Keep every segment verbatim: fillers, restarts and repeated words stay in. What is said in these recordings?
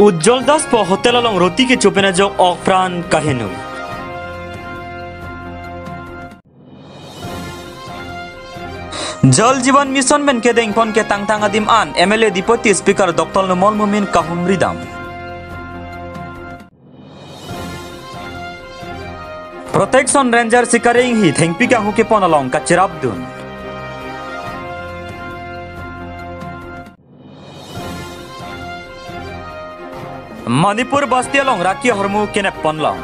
Ujjwal Das pu hotel along roti kecho pen ajok ok pran kaheno. Jal Jeevan Mission pen kedengpon ketangtang adim an M L A Deputy Speaker Doctor Numal Momin kahumri dam. Protection Ranger Sikari Enghi thengpi kanghu kepon along kacherapdun. Manipur Basti along raki ahormu kenep ponlong.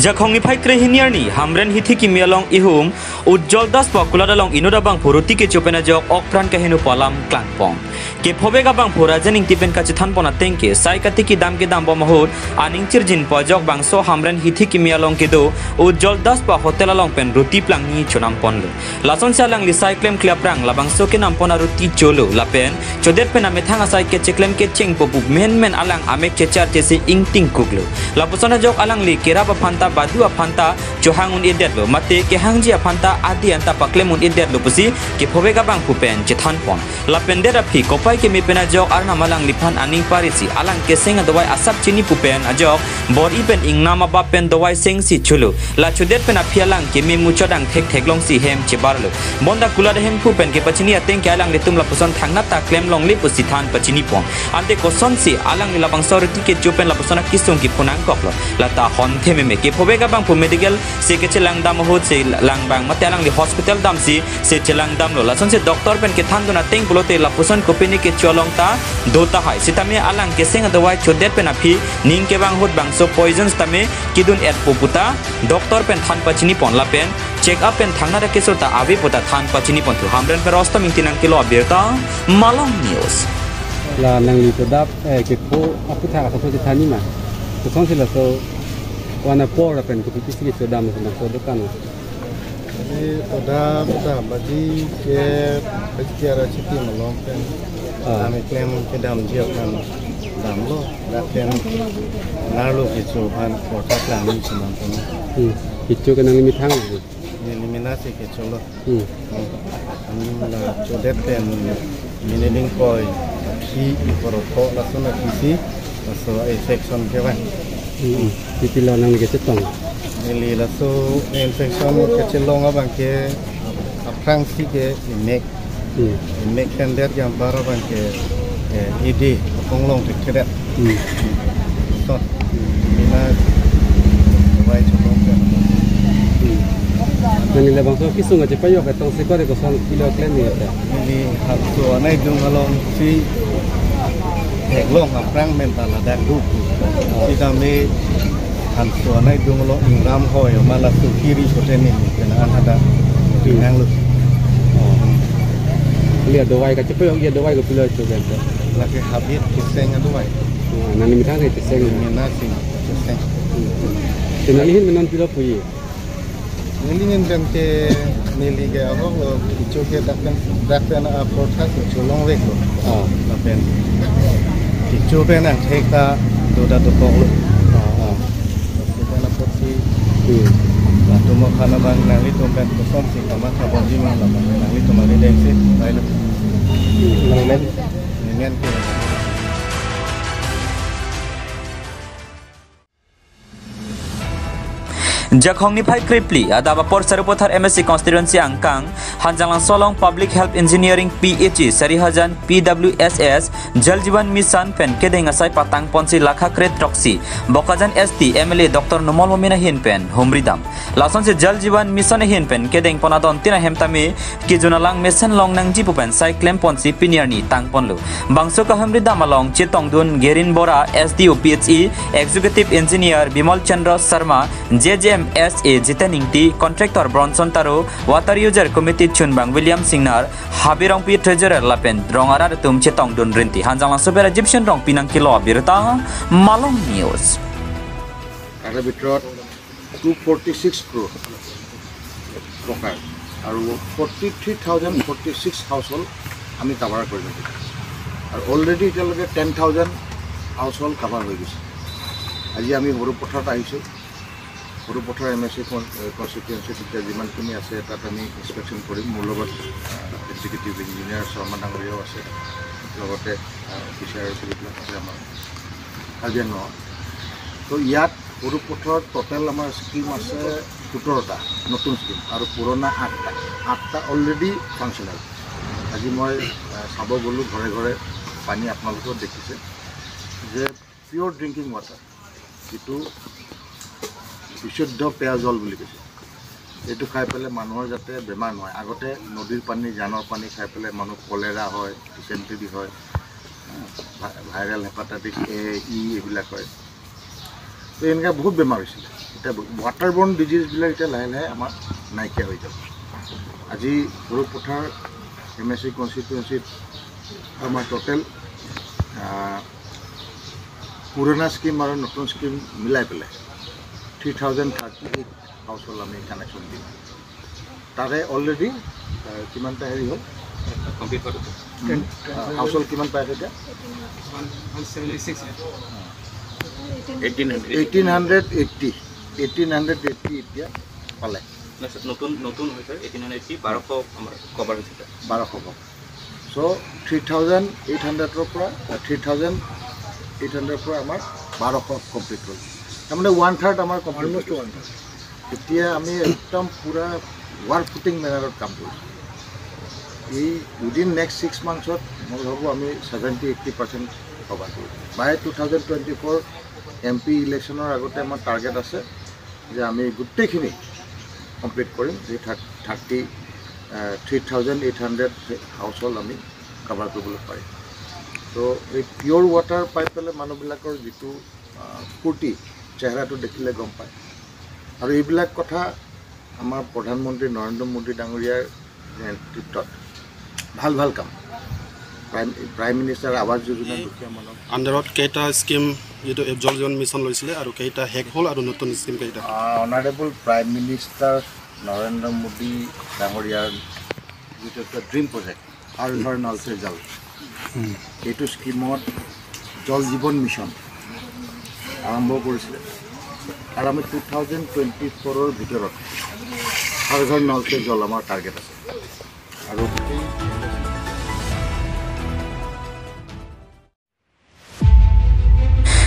Jakhong niphai krehini arni Hamren hithi kimi along ihum Ujjwal Das pu akulat along inut abangphu roti kecho pen ajok ok pran kaheno pu alam klangpon. Kephovek abangphu Rajen Ingti pen kachethanpon ateng ke sai katiki dam kedambom ahut aning chirjinpo ajok bangso Hamren hithi kimi along kedo Ujjwal Das pu hotel along pen roti plangni chonamponlo. Lasonsi alangli sai klemkle aphrang labangso kenampon aroti cholo lapen chodet pen amethang asai kecheklem kechengpo pu menmen alang amek chechar chesi ingtingkuklo. Lapuson ajok alangli kerap aphanta badu aphanta chohang un-edetlo mate kehangji aphanta adi anta paklem un-edetlo pusi kephovek abangphu pen chethanpon. Lapen det aphi kopai keme pen ajok Arnam alangliphan aning parisi alang keseng adovai asap chini pu pen ajok bor-i pen ingnam abap pen dovai sengsi cholo. La chodet pen aphi alang keme muchot angthek theklongsi hem chebarlo. Bonta kulat ahemphu pen kepachini ateng ke alanglitum lapuson thangnat ta klemlongle pusi than pachinipon. Ante kosonsi alangli labangso roti kecho pen lapuson akesung kepho nangkoklo. Lata honthe meme kephovek abangphu medical si kechelang dam ahut si lang bang mate alangli hospital damsi si chelang damlo. Lasonsi doctor pen kethandun ateng pulote lapuson kopine kecho along ta do tahai. Sitame alang keseng adovai chodet pen aphi ning kevang ahut bangso poison sitame kedun-etpo puta doctor pen than pachinipon lapen check up pen thangnat akesur ta ave puta than pachinipon thu. Hamren pen Rostom Ingti nangkelo abirta Malong News. La nangli chodap, eh, kepho aputhak asapso chethan nima. Kosonsi laso wana por lapen kopi pisi kechodam laso bangso dokan. Jadi chodap, chodap, badi ke, badi ke ara chiti malom pen. Ah. Kami klem kedamji aphan damlo, lapen narlo kecho aphan porta klangni chonamponlo. Hmm. Kecho ke nangli methang lo? Neli mena si kecholo. Hmm. Hmm. Ami la chodet pen mini dingpoi, aphi, iporotho, lason aphisi laso infection kevang. Hmm. Titi lo nangli kechetong? Neli laso infection kechelong abang ke aphrangsi ke imek. Hmm. Imek pen det jam bar abang ke, eh, idi konglong thekthedet. Hmm. Sot. Mina dovai cholong pen. Hmm. Nangli labangso kesung kachepajok etong sekor koson kilo klem ni ata? Neli hanso anai dung alongsi theklong aphrang pen ta ladak do. Sitame hanso anai dung along ingram hoi ma laso kiri kote neli kena an hadak pinanglo. Oh. Ili adovai kachepajok, ili adovai kopilo cho kan? Lake habit keseng adovai. Oh, nangli methang ke keseng. Mina si keseng. Hmm. Te nangli ahin pen non pilo puji? Neli ahin pen ke neli ke ahok lo, kecho ke dak pen, dak pen apor tha kecho longveklo. Ah. Lapen kecho pen angthek ta dodak dokoklo. Ah, ah. Lapen apotsi, hmm, latum aphan abang nanglitum pen kosonsi kamatha bomji ma labang nanglitum ari dengsi bailo. Hmm, nang men? Neli men ke. Jakhong niphai krephli adap apor Sarupathar M A C constituency angkang Hanjanglangso along Public Health Engineering P H E Sarihajan P W S S Jal Jeevan Mission pen kedeng asai patangponsi lakha kre throksi Bokajan S T M L A Doctor Numal Momin ahin pen humri dam. Lasonsi Jal Jeevan Mission ahin pen kedengpon adontin ahem tame kejun alang mesen longnangji pu pen sai klemponsi pini arni tangponlo. Bangso kahumri dam along chetongdun Gerin Bora, S D O P H E, Executive Engineer Bimal Chandra Sharma, J J M S A Jiten Ingti, Contractor Bronson Taro, Water User Committee chunbang William Singnar, Habe Rongpi Treasurer lapen rong arat atum chetongdun rinti. Hanjanglangso pen Rajiv Shen Rongpi nangkelo abirta, Malong News. তাৰে ভিতৰত two forty six crore টকা আৰু forty three thousand forty six household আমি কাভাৰ কৰি দিলোঁ। আৰু অলৰেডি এতিয়ালৈকে ten thousand household cover হৈ গৈছে। আজি আমি সৰু পথাৰত আহিছোঁ। সৰুপথাৰ এম এছ চি কন-, এ, কনষ্টিটুৱেঞ্চিত এতিয়া যিমানখিনি আছে, তাত আমি ইনস্পেকশ্যন কৰিম। মোৰ লগত, আহ, এক্সিকিউটিভ ইঞ্জিনিয়াৰ শৰ্মা ডাঙৰীয়াও আছে, লগতে, আহ, অফিচাৰ যিবিলাক আছে আমাৰ কাৰ্বি আংলঙত। তো ইয়াত সৰুপথাৰত টোটেল আমাৰ স্কিম আছে সোতৰটা, নতুন স্কিম, আৰু পুৰণা আঠটা। আঠটা অলৰেডি ফাংচনেল। আজি মই, আহ, চাব গ'লোঁ ঘৰে ঘৰে, পানী আপোনালোকেও দেখিছে যে পিয়ৰ ড্ৰিংকিং ৱাটাৰ, যিটো বিশুদ্ধ পেয় জল বুলি কৈছে, এইটো খাই পেলাই মানুহৰ যাতে বেমাৰ নহয়। আগতে নদীৰ পানী, জানৰ পানী খাই পেলাই মানুহ কলেৰা হয়, ডিচেণ্টেৰী হয়, ভা-, ভাইৰেল হেপাটাইটিছ এ, ই এইবিলাক হয়। তো এনেকুৱা বহুত বেমাৰ হৈছিলে। এতিয়া ৱাটাৰ বৰ্ণ ডিজিজবিলাক এতিয়া লাহে লাহে আমাৰ নাইকিয়া হৈ যাব। আজি সৰুপথাৰ এম এছ চি কনষ্টিটুৱেঞ্চিত আমাৰ টোটেল, আহ, পুৰণা স্কিম আৰু নতুন স্কিম মিলাই পেলাই three thousand thirty eight household আমি কানেকশ্যন দিম। তাৰে অলৰেডি, আহ, কিমানটা হেৰি হ'ল? কমপ্লিট হ'ল। উম, আহ, হাউচহোল্ড কিমান পাই আছে এতিয়া? One seventy six. Eighteen hundred. Eighteen hundred এইটি, এইটিন হাণ্ড্ৰেড এইটি এতিয়া পালে। নাই, ছাৰ, নতুন, নতুন হৈছে, এইটিন হাণ্ড্ৰেড এইটি, বাৰশ আমাৰ কভাৰ হৈছে, ছাৰ। বাৰশ কভাৰ। চ' থ্ৰী থাউজেণ্ড এইট হাণ্ড্ৰেডৰ পৰা, থ্ৰী থাউজেণ্ড এইট হাণ্ড্ৰেডৰ পৰা আমাৰ বাৰশ কমপ্লিট হ'ল। তাৰমানে ওৱান থাৰ্ড আমাৰ কমপ্লিট হ'ল। Almost one third. এতিয়া আমি একদম পূৰা ৱাৰ্ক ফুটিং মেনাৰত কাম কৰিছোঁ। এই উইদিন নেক্সট ছিক্স মান্থছত মই ভাবোঁ আমি ছেভেণ্টি এইটি পাৰ্চেণ্ট কভাৰ কৰিম। By two thousand twenty four M P ইলেকশ্যনৰ আগতে আমাৰ টাৰ্গেট আছে যে আমি গোটেইখিনি কমপ্লিট কৰিম, যে thirty, three thousand eight hundred household আমি কভাৰ কৰিবলৈ পাৰিম। তো এই পিয়ৰ ৱাটাৰ পাই পেলাই মানুহবিলাকৰ যিটো, আহ, ফূৰ্তি, চেহেৰাটো দেখিলে গম পায়। আৰু এইবিলাক কথা আমাৰ প্ৰধানমন্ত্ৰী নৰেন্দ্ৰ মোদী ডাঙৰীয়াৰ নেতৃত্বত ভাল ভাল কাম, প্ৰাইম, প্ৰাইম মিনিষ্টাৰ আৱাস যোজনা, দুখীয়া মানুহৰ আণ্ডাৰত কেইটা স্কিম, যিটো এই জল জীৱন মিছন লৈছিলে, আৰু কেইটা শেষ হ'ল আৰু নতুন স্কিম কেইটা? আহ, অনাৰেবল প্ৰাইম মিনিষ্টাৰ নৰেন্দ্ৰ মোদী ডাঙৰীয়াৰ যিটো এটা ড্ৰিম প্ৰজেক্ট, হৰ ঘৰ নল সে জল, এইটো স্কিমত জল জীৱন মিছন আৰম্ভ কৰিছিলে। আৰু আমি টু থাউজেণ্ড টুৱেণ্টি ফ'ৰৰ ভিতৰত হৰ ঘৰ নল সে জল আমাৰ টাৰ্গেট আছে। আৰু গোটেই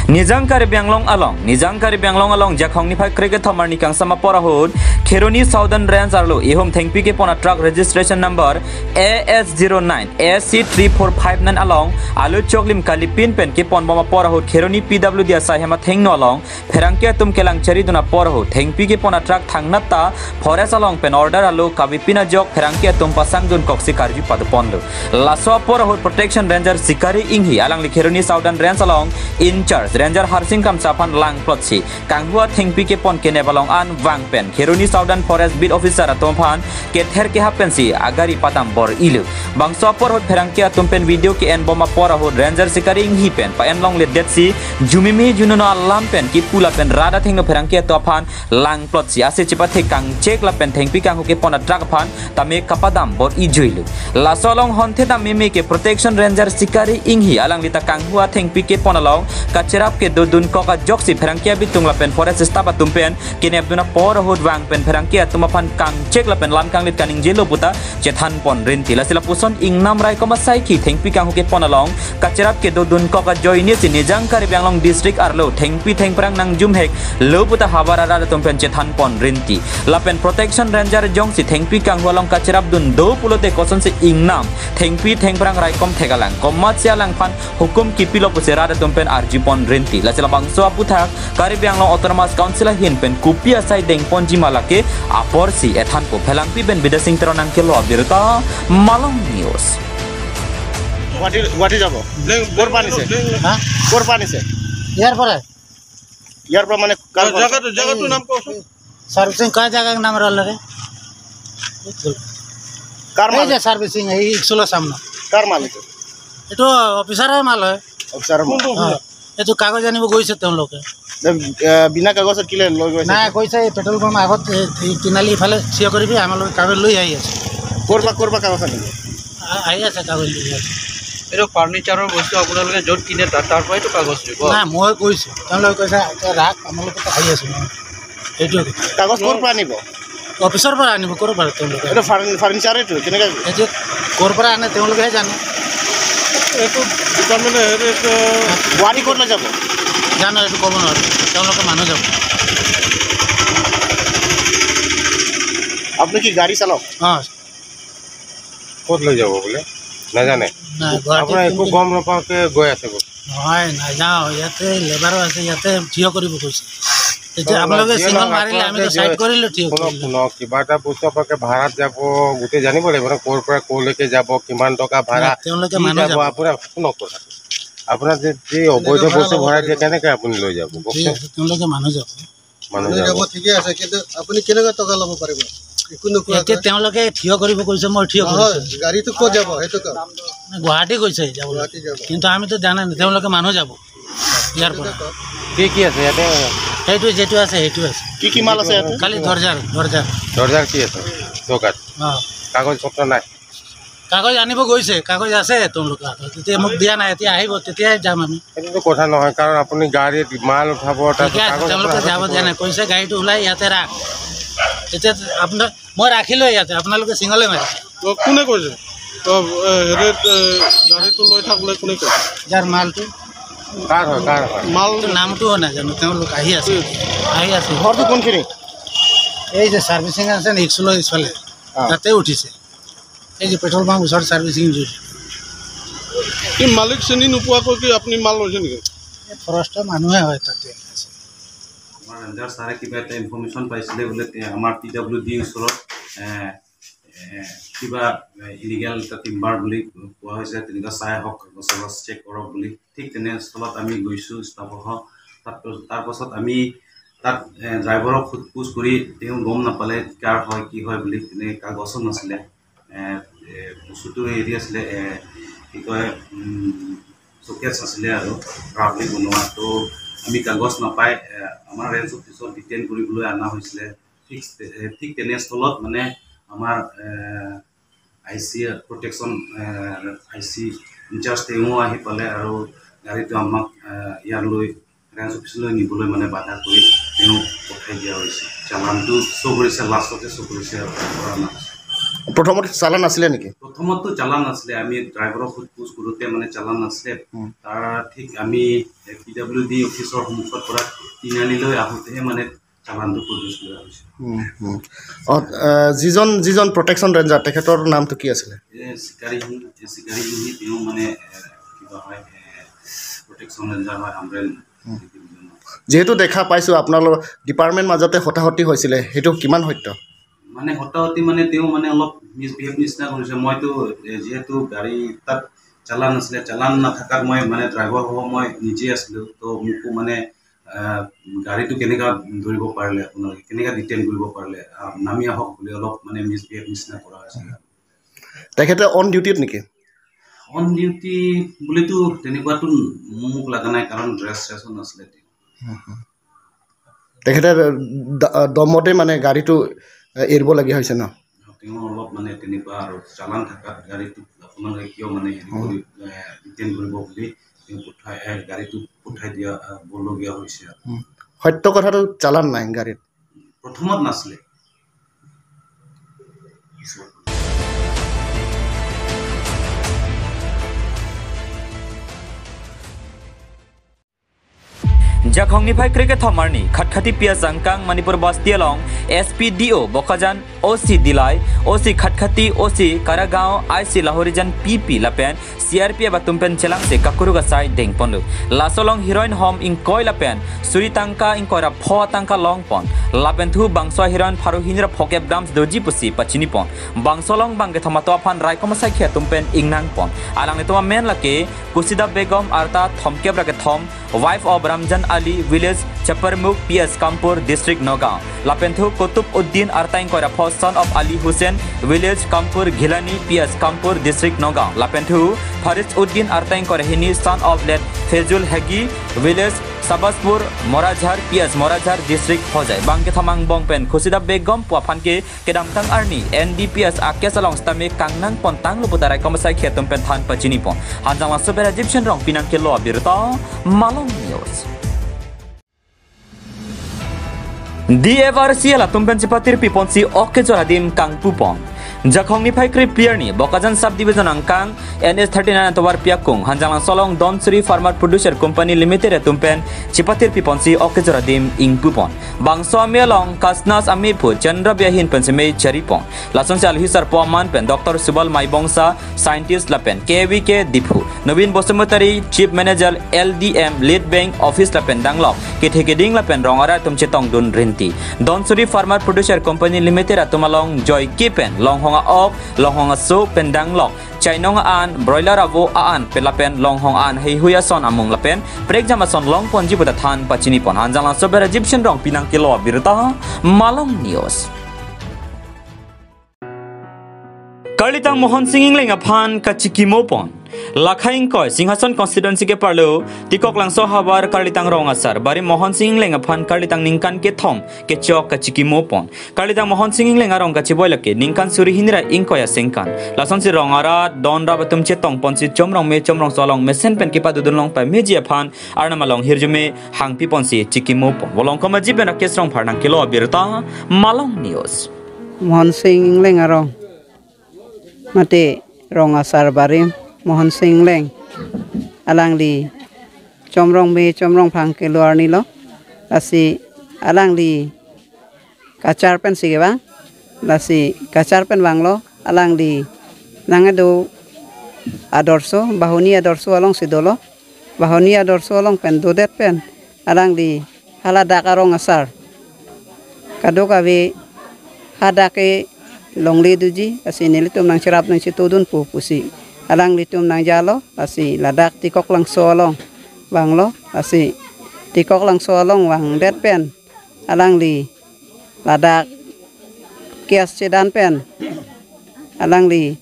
Nijang Karbi Anglong along, Nijang Karbi Anglong along Jakhong niphai krekethom arni kangsam apor ahut, Kheroni Southern Range arlo ihum thengpi kepon a truck registration number A S zero nine A C three four five nine along alu choklim kalipin pen kepon bom apor ahut Kheroni P W D asai hem athengno along pherangke atum kelang charidun apor ahut thengpi kepon a truck thangnat ta forest along pen order alo kavepin ajok pherangke atum pasangdun koksi karju padoponlo. Laso apor ahut Protection Ranger Sikari Inghi alangli Kheroni Southern Range along in charge Ranger Harsing Kramsa aphan langplotsi kanghu a thengpi kepon kenep along an vang pen Kheroni Southern Forest Beat Officer atum aphan kether kehap pensi agari padam bor-ilo. Bangso apor ahut pherangke atum pen video ke-en bom apor ahut Ranger Sikari Inghi pen pa-en longledetsi jumimi jununo alam pen kipu lapen rat athengno pherangke atum aphan langplotsi ase chepathe kangchek lapen thengpi kanghu kepon a truck aphan tame kapadam bor-ijuilo. Laso along honthedam meme ke Protection Ranger Sikari Inghi alangli ta kanghu a thengpi kepon along kacherap kedodun kok ajoksi pherangke abitung lapen forest staff atum pen kenepdun apor ahut vang pen pherangke atum aphan kangchek lapen lam kanglit kaningjelo puta chethanpon rinti. Lasi lapuson ingnam raikom asaikhi thengpi kanghu kepon along kacherap kedodun kok ajoinesi Nijang Karbi Anglong District arlo thengpi thengphrang nangjumheklo puta havar arat atum pen chethanpon rinti. Lapen Protection Ranger jongsi thengpi kanghu along kacherapdun do pulote kosonsi ingnam thengpi thengphrang raikom thek alang komatsi alangphan hukum kipilo pusi rat atum pen arjupon rinti. Lasi labangso aputhak Karbi Anglong Autonomous Council ahin pen kopi asai dengponji ma lake aporsi ethanpo. Phelangpi pen Bidya Sing Teron nangkelo abirta Malong News. Guwahati, গুৱাহাটী যাব। ক'ৰ পৰা আনিছে? হা? ক'ৰ পৰা আনিছে? ইয়াৰ পৰা। ইয়াৰ পৰা মানে কাৰ পৰা? জাগাটো, জাগাটোৰ নাম কওকচোন। চাৰ্ভিচিং কা জাগা নাম ৰ'ল ৰে? কাৰ এই মাল? যে চাৰ্ভিচিং, এই স্কুলৰ সামনে। কাৰ মাল এইটো? এইটো অফিচাৰৰ মাল হয়। অফিচাৰৰ মাল? কোনটো অফিচাৰ? অ। এইটো কাগজ আনিব গৈছে তেওঁলোকে। এ, এ, বিনা কাগজত কিলে লৈ গৈছে? নাই, কৈছে এই পেট্ৰল পাম্প আগত এই, এই তিনিআলি ইফালে থিয় কৰিবি, আমালোকে কাগজ লৈ আহি আছো। ক'ৰ পৰা, ক'ৰ পৰা কাগজ আনিব? আ-, আহি আছে কাগজ লৈ আহি আছে। এইটো ফাৰ্ণিচাৰৰ বস্তু আপোনালোকে য'ত কিনে তাত, তাৰ পৰাইতো কাগজ দিব। নাই, মই কৈছো, তেওঁলোকে কৈছে, "এতিয়া ৰাখ, আমালোকে আহি আছো।" এইটো কাগজ ক'ৰ পৰা আনিব? অফিচৰ পৰা আনিব। ক'ৰ পৰা তেওঁলোকে? এইটো ফাৰ্ণ-, ফাৰ্ণিচাৰ এইটো কেনেকে? এইটো ক'ৰ পৰা আনে তেওঁলোকেহে জানে। এইটো তাৰমানে হেৰি, এইটো গুৱাহাটী ক'ত লৈ যাব? জানো, এইটো ক'ব নোৱাৰো, তেওঁলোকে মানুহ যাব। আপুনি কি গাড়ী চালক? অ। ক'ত লৈ যাব বোলে? নাজানে? নাই, গুৱাহাটীত আপোনাৰ একো কোনটো গম নোপোৱাকে গৈ আছে বোলে। নহয়, নাযাওঁ। ইয়াতে লেবাৰো আছে, ইয়াতে থিয় কৰিব কৈছে। এতিয়া আপোনালোকে যিয়ে চিঙল নহওক, মাৰিলে, আপোনালোকে আমিতো যে চাইড কৰিলো, থিয় শুনক, কৰিলো। শুনক, কিবা এটা বস্তু আপোনালোকে ভাড়াত যাব, গোটেই জানিব লাগিব ন, ক'ৰ পৰা ক'লৈকে যাব, কিমান টকা ভাড়া, নাই, তেওঁলোকে কি মানুহ যাব, যাব। আপোনাৰ শুনক কথা। আপোনাৰ যে, যে অবৈধ বস্তু ভৰাই দিয়ে, কেনেকে আপুনি লৈ যাব? কওকচোন। তেওঁলোকে মানুহ যাব। মানুহ মানুহ যাব। যাব, ঠিকে আছে, কিন্তু আপুনি কেনেকৈ টকা ল'ব পাৰিব? একো নোকোৱাকৈ। এতিয়া তেওঁলোকে থিয় কৰিব কৈছে, মই থিয় নহয়, কৰিছো। গাড়ীটো ক'ত যাব? সেইটো কওক। গুৱাহাটী কৈছে যাবলৈ। গুৱাহাটী যাব। কিন্তু আমিতো জানা নাই, তেওঁলোকে মানুহ যাব ইয়াৰ পৰা। কি কি আছে ইয়াতে? সেইটো যিটো আছে, সেইটো আছে। কি কি মাল আছে ইয়াতে? খালি দৰ্জাৰ, দৰ্জাৰ। দৰ্জাৰ কি আছে? চৌকাত? অ। কাগজ পত্ৰ নাই? কাগজ আনিব গৈছে, কাগজ আছে তেওঁলোকৰ হাতত। তেতিয়া মোক দিয়া নাই, এতিয়া আহিব, তেতিয়াহে যাম আমি। এইটোতো কথা নহয়, কাৰণ আপুনি গাড়ীত মাল উঠাব, তাৰপিছত ঠিকে আছে, কাগজ তেওঁলোকে আপোনাৰ যাব হাতত দিয়া নাই, কৈছে গাড়ীটো ওলাই ইয়াতে ৰাখ। এতিয়া আপোনাক মই ৰাখিলো ইয়াতে, আপোনালোকে চিঙলে মাৰে। তো কোনে কৈছে? তো, এ, হেৰিত, এ, গাড়ীটো লৈ থাক বোলে কোনে কৈছে? যাৰ মালটো। কাৰ হয়, কাৰ হয়? মাল এইটো নামটোও নাজানো, তেওঁলোক আহি আছে, উম। আহি আছে। ঘৰটো কোনখিনি? এই যে চাৰ্ভিচিং আছে নে, স্কুলৰ পিছফালে, অ। তাতে উঠিছে। এই যে পেট্ৰল পাম্প ওচৰত চাৰ্ভিচিং জুৰি। কি মালিক চিনি নোপোৱাকৈ কি আপুনি মাল লৈছে নেকি? এই ফৰেষ্টৰ মানুহে হয় তাতে আছে। আমাৰ ৰেঞ্জাৰ ছাৰে কিবা এটা ইনফৰমেশ্যন পাইছিলে বোলে, তে আমাৰ পি ডাব্লিউ ডিৰ ওচৰত, এ, এ, কিবা, এ, ইলিগেল এটা টিম্বাৰ বুলি কোৱা হৈছে, তেনেকুৱা চাই আহক, কাগজ চাগজ চেক কৰক বুলি। ঠিক তেনেস্থলত আমি গৈছোঁ ষ্টাফসহ। তাত, তাৰ পাছত আমি তাত, এ, ড্ৰাইভাৰক সোধ পোছ কৰি তেওঁ গম নাপালে কাৰ হয়, কি হয় বুলি, তেনে কাগজো নাছিলে। এ, এ, বস্তুটো হেৰি আছিলে, এ, কি কয়, উম, শ্ব'কেছ আছিলে আৰু ৰাফলি বনোৱা। তো আমি কাগজ নাপাই, এ, আমাৰ ৰেঞ্জ অফিচত ডিটেইন কৰিবলৈ অনা হৈছিলে। ঠিক তে-, এ, ঠিক তেনেস্থলত মানে আমাৰ, এ, আই চি প্ৰটেকশ্যন, এ, আই চি ইনচাৰ্জ তেওঁ আহি পালে আৰু গাড়ীটো আমাক, এ, ইয়ালৈ ৰেঞ্জ অফিচলৈ নিবলৈ মানে বাধা কৰি তেওঁ পঠাই দিয়া হৈছে। চালানটো শ্ব' কৰিছে, লাষ্টতে শ্ব' কৰিছে আৰু কৰা নাই। প্ৰথমতে চালান আছিলে নেকি? প্ৰথমতো চালান নাছিলে, আমি ড্ৰাইভাৰক সোধ পোছ কৰোঁতে মানে চালান নাছিলে। উম। তাৰ ঠিক আমি পি ডাব্লিউ ডি অফিচৰ সন্মুখৰ পৰা তিনিআলিলৈ আহোঁতেহে মানে চালানটো প্ৰডিউচ কৰা হৈছে। উম, উম। অ, আহ, যিজন, যিজন প্ৰটেকশ্যন ৰেঞ্জাৰ, তেখেতৰ নামটো কি আছিলে? এই চিকাৰী সিং, এই চিকাৰী সিং, তেওঁ মানে, এ, কিবা হয়, এ, প্ৰটেকশ্যন ৰেঞ্জাৰ হয়, আমৰেণ। উম। যিহেতু দেখা পাইছো আপোনালোকৰ ডিপাৰ্টমেণ্ট মাজতে হতাহতি হৈছিলে, সেইটো কিমান সত্য? মানে হতাহতি মানে তেওঁ মানে অলপ মিছবিহেভ নিচিনা কৰিছে। মইতো, এ, যিহেতু গাড়ী তাত চালান নাছিলে, চালান নাথাকাত মই মানে ড্ৰাইভাৰ সহ মই নিজে আছিলোঁ। তো মোকো মানে, আহ, গাড়ীটো কেনেকা ধৰিব পাৰিলে আপোনালোকে, কেনেকা ডিটেইন কৰিব পাৰিলে, আহ, নামি আহক বুলি অলপ মানে মিছবিহেভ নিচিনা কৰা হৈছে। তেখেতে অন ডিউটিত নেকি? অন ডিউটি বুলিতো তেনেকুৱাতো মোক লগা নাই, কাৰণ ড্ৰেছ চেছো নাছিলে তেওঁ। হুম, হুম। তেখেতে দ-, দমতে মানে গাড়ীটো, এ, এৰিবলগীয়া হৈছে ন? তেওঁ অলপ মানে তেনেকুৱা আৰু চালান থাকাত গাড়ীটো আপোনালোকে কিয় মানে হেৰি হুম। কৰি, এ, ডিটেইন কৰিব বুলি তেওঁ পঠাই, এ, গাড়ীটো পঠাই দিয়া, এ, বলগীয়া হৈছে আৰু। হুম। সত্য কথাটো চালান নাই গাড়ীত? প্ৰথমত নাছিলে। Jakhong niphai krekethom arni, Khatkhati P S angkang Manipur Basti along S P D O Bokajan, O C Dillai, O C Khatkhati, O C Karagaon, I C Lahorijan P P lapen C R P F atum pen chelangsi kakuruk asai dengponlo. Laso along heroin hom ingkoi lapen suri tangka ingkoi ra pho tangka longpon. Lapen thu bangso heroin pharo hini ra phokep grams doji pusi pachinipon. Bangso along bangkethom atum aphan raikom asaikhi atum pen ingnangpon. Alanglitum amen lake Kusida Begum arta thomkep ra kethom, wife of Ramjan Ali, village Chaparmukh, P S Kampur, District Nagaon. Lapen thu Kutub Uddin arta ingkoi ra pho, son of Ali Hussain, village Kampur Ghilani, P S Kampur, District Nagaon. Lapen thu Faris Uddin arta ingkoi ra hini, son of late Fezul Hegi, village Sabaspur Morajhar, P S Morajhar, District Hojai. Bangkethom angbong pen Kusida Begum pu aphan ke kedamtang arni N D P S a case along sitame kangnangpon tanglo pu ta raikom asaikhi atum pen than pachinipon. Hanjanglangso pen Rajiv Shenrong pinang kelo abirta, Malong News. D F R C L atum pen chepatirpi ponsi ok kejor adim kangpu pon. Jakhong niphai krepli arni Bokajan subdivision angkang N H thirty-nine atovar piakung Hanjanglangso along Donsuri Farmer Producer Company Limited atum pen chepatirpi ponsi ok kejor adim ingpu pon. Bangso amei along Kasnas amei aphu Chandra Bey ahin pen semei chari pon. Lasonsi alohi sarpo aman pen Doctor Subal Maibongsa, scientist lapen K V K Diphu, Nobin Basumatary, Chief Manager L D M Lead Bank Office lapen danglok kethe keding lapen rong arat atum chetongdun rinti. Donsuri Farmer Producer Company Limited atum along joike pen longhong a-ok, longhong aso pen danglok chainong a-an, broiler avo a-an pen lapen longhong a-an heihui ason amung lapen prekjam ason longponji puta than pachini pon. Hanjanglangso pen Rajiv Shinrong pi nangkelo abirta, Malong News. Karlitang Mohon Sing Engleng aphan kachikimo pon. Lakha ingkoi Singhason constituency keparlo Tikoklangso havar Karlitang rong asar barim Mohon Sing Engleng aphan karlitang ningkan kethom kechok kachikimo pon. Karlitang Mohon Sing Engleng arong kachiboi lake ningkan suri hini ra ingkoi asengkan. Lasonsi rong arat don rap atum chetong ponsi Chomrong me Chomrongso along mesen pen kepadodun long pameji aphan arnam along hirjume hangpi ponsi chikimo pon. Volongkom Ajib pen Rakesh Rongphar nangkelo abirta, Malong News. Mohon Sing Engleng arong mate rong asar barim Mohon Sing Engleng, alangli Chomrong me Chomrongphang kelo arni lo, lasi alangli kachar pensi kevang, lasi kachar pen vanglo, alangli nangkedo adorso, Bahuni adorso alongsi dolo, Bahuni adorso along pen dodet pen alangli haladak arong asar kadokave hadak ke longle doji, lasi nelitum nangcherap nangchetodunpo pusi alanglitum nangjalo, lasi ladak Tikoklangso along vanglo, lasi Tikoklangso along vangdet pen alangli ladak case chedan pen alangli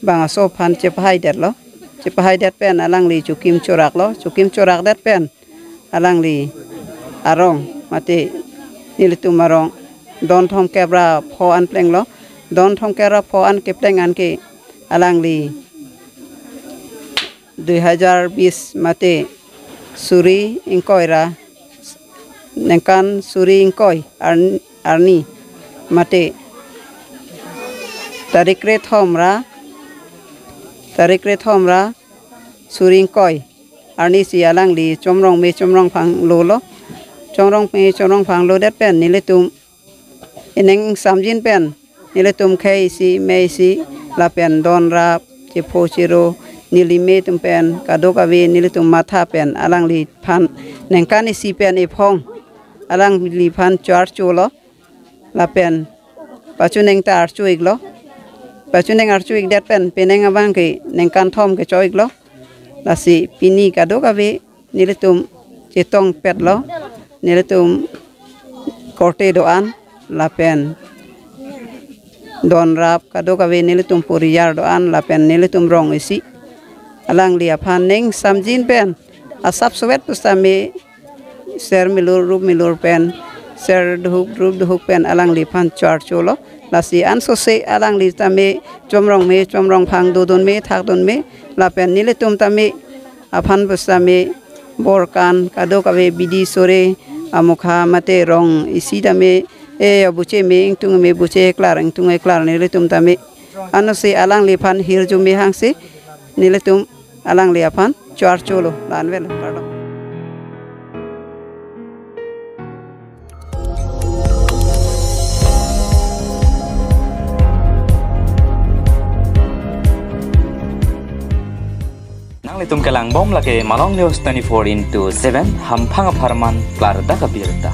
bangso aphan chepahaidetlo. Chepahaidet pen alangli chokim choraklo. Chokim chorakdet pen alangli arong mate nelitum arong don thomkep ra pho an plenglo. Don thomkep ra pho an kepleng anke alangli dui hajar bis mate suri ingkoi ra ningkan suri ingkoi arn-, arni mate tarik krethom ra, tarik krethom ra suri ingkoi arnisi alangli Chomrong me Chomrongphang lolo. Chomrong me Chomrongphang lodet pen nelitum ining samjin pen nelitum khei isi mei isi lapen don rap chepho chero neli me atum pen kadokave nelitum matha pen alangliphan ningkan isi pen ephong alangliphan cho-archolo lapen pachuneng ta archo-iklo. Pachuneng archo-ikdet pen penang abang ke ningkan thom kecho-iklo. Lasi pini kadokave nelitum chetongpetlo, nelitum korte do-an lapen don rap kadokave nelitum poriyar do-an lapen nelitum rong isi alangli aphan ning samjin pen asap suet pusitame ser milur rup milur pen ser duhuk rup duhuk pen alangliphan cho-archolo. Lasi ansose alangli tame Chomrong me Chomrongphang dodun me thakdun me lapen nelitum tame aphan pusitame borkan kadokave bidi sore amukha mate rong isi tame e abuche me ingtung me buche klar ingtung e klar nelitum tame anose alangliphan hirjume hangsi nelitum alangli aphan cho-archolo. La-an vel kardom. Nanglitum kelangbom lake Malong News twenty-four into seven, hamphang apharman klardak abirta.